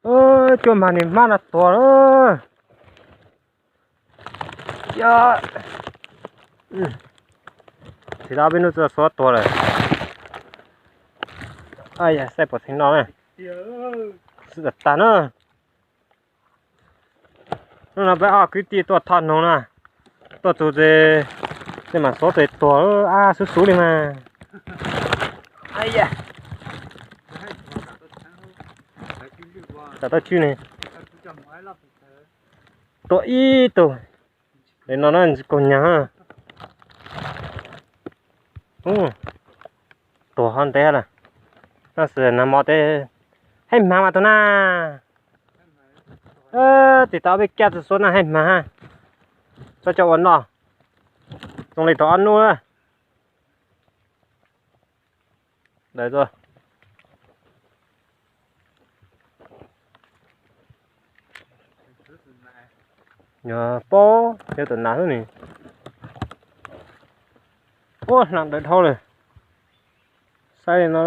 Cuaj mag niag hmab no tuag lawm. Tsis tau peb hnub txog xuav tuag lawm. Saib puas theej noj na. Xwb tag tag na. Hnub no peb ob kwv tij tuaj thoj noog na. Tuaj txog ces, tej mam xuav tes tuag, ab, xub xub li mas. Tam tau tswb ne. Tua ib tug. Li no na, kaug nyag. Tuag ho ntev lawm. Noj xwb nag hmo tej, haib hmab mas tus na. Tig tau ob peb kab txhua xuab na, haib hmab. Txhob coj ua noj. Zoo li tau ob hnub na. Daws tuaj. Yog pob, yog tus nas xwb ni. Ua hnav daws dhau lawm. Saib li no.